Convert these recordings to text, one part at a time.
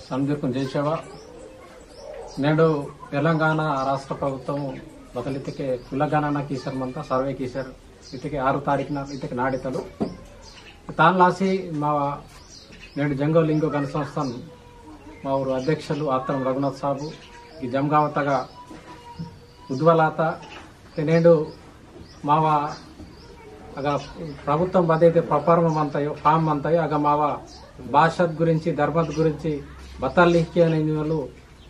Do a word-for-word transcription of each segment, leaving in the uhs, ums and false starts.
समदीरकुन जय सेवा। नेडु तेलंगाना राष्ट्र प्रभुत्वम बतल इत्तेके कुलगणना कीसर मंता, सर्वे कीसर इत्तेके आरु तारीखना इत्तेके नाडितलु। तानलासी मा नेडु जंगो लिंगो गण संस्थान मा ऊरु अध्यक्षलु आत्रम रघुनाथ साबु, ई जमगाव तगा उद्वलाता, ते नेडु मावा अगा प्रभुत्वम बदेते प्रपारम मंतयो, फाम मंतयो, अगा मावा भाषत गुरिंची, धर्मत गुरिंची बतल लिहिके अने इनवलु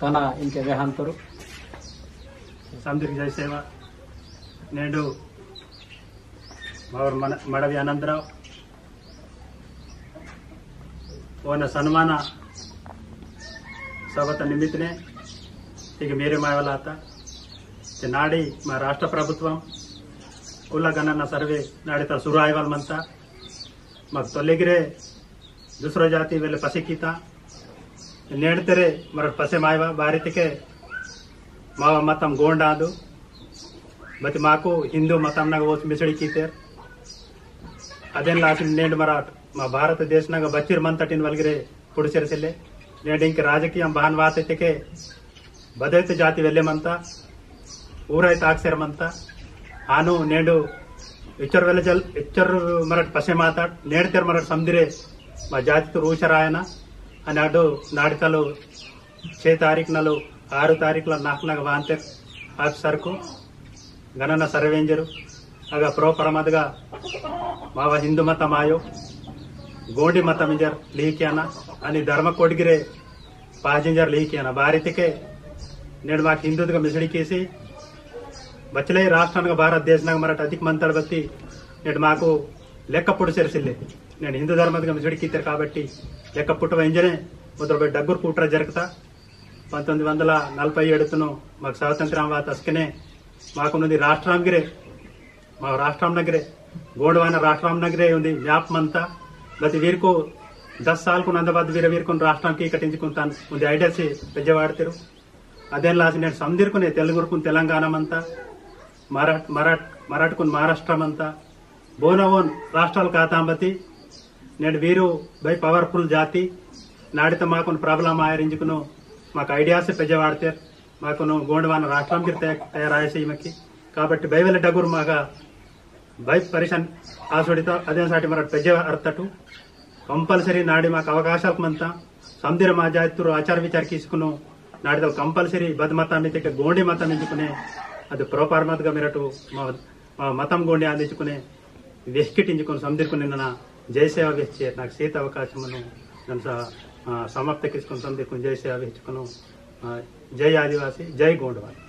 तना इनके वेहंतुरु। समदीरकु जय सेवा। नेडु मावर मन-, मड़वी आनंदराव ओना सन्मान सभत निमित्तने इक मेरे मायवलाता। ते नाडी मा राष्ट्र प्रभुत्वम कुलगणना सर्वे नाडी तर सुरु आयवल मंता। मग तोलेगिरे दूसरो जाति वेले पसिकिता। नेडतेरे मरट पसे मायवा बारितिके मावा मतम गोंडादु। बति माकु हिंदू मतम नग ओस मिसड़ी कीतेर। अदेन लासिन नेंड मराट मा भारत देश नग बच्चिर मंतटिन वलगिरे पुडसेर सिले। नेंड इंक राजकीय बहन वाते तेके बदैत जाति वेले मंता, ऊराय ताक्सेर मंता। आनु नेंडु इच्चर वेले जल, इच्चर मरट पसे माताट, नेंड तेर मरट समदिरे मा जाति तो रूचर आयना। अनाडु नाडितलु छे तारीख नलु आरु तारीख ला नाक नग वांतेर आक सरकु गणना सर्वेंजरु अगा प्रो परमदगा मावा हिंदू मतम आयो, गोंडी मतम इंजर लिहिकियाना, अनि धर्म कोडगिरे पाजिंजर लिहिकियाना। बारितिके नेड माक हिंदूदगा मिसड़ी कीसी बचले राष्ट्रनगा भारत देश नग मरट अधिक मंतड़ बत्ती नेड माकु लेक्क पुटसेर सिल्ले। नेड हिंदू धर्मदगा मिसड़ी कीतेर काबट्टी लेक्क पुटवा इंजने मोदल बे डग्गुर कूटर जरगता। पंतोम्मिदि वंदला नलभै एडुतुनु माकु स्वातंत्र्यम वात असकने माकुन उंदी राष्ट्रम गिरे, मा राष्ट्रम नगरे, गोंडवाना राष्ट्रम नगरे उंदी map मंता। बति वीरकु दस सालकुन अंदबाद वीर वीरकुन राष्ट्रम की कटिंचकुन तान उंदी idea से पेज्जवाड़तेरु। अदेन लासी नेंड समदिरकुने तेलुगुरकुन तेलंगाना मंता, मराठ-, मराठ-, मराठकुन महाराष्ट्र मंता, बोना ओन राष्ट्राल कातांबती, नेड वीरु बै powerful जाति, नाडित माकुन problem आयर इंजुकुनु माक idea से पेज्जवाड़तेर, माकुनु गोंडवान राष्ट्रम गिर तय-, तयार आयसे इमकी। काबट्टी बै वेले डगुर मागा बै परेशान आसोड़िता, अदेन साटी मरट पेज्जे अर्थटु। Compulsory नाडी माक अवकाशाल मंता, समदिर मा जातितुरु आचार विचार किसकुनु, नाडितल compulsory बद मता मितेके गोंडी मता मिंजुकुने, अद proper मतगा मिरटु, मा, मा मतम गोंडी आंदिंजुकुने, वेहकिटिंजुकुन समदिरकुने नना जय सेवा वेहचे, नाक सीत अवकाशमनु, ननसा, आ, समाप्त किसकुन समदिरकुन जय सेवा वेहचुकुनु, आ, जय आदिवासी, जय गोंडवाल।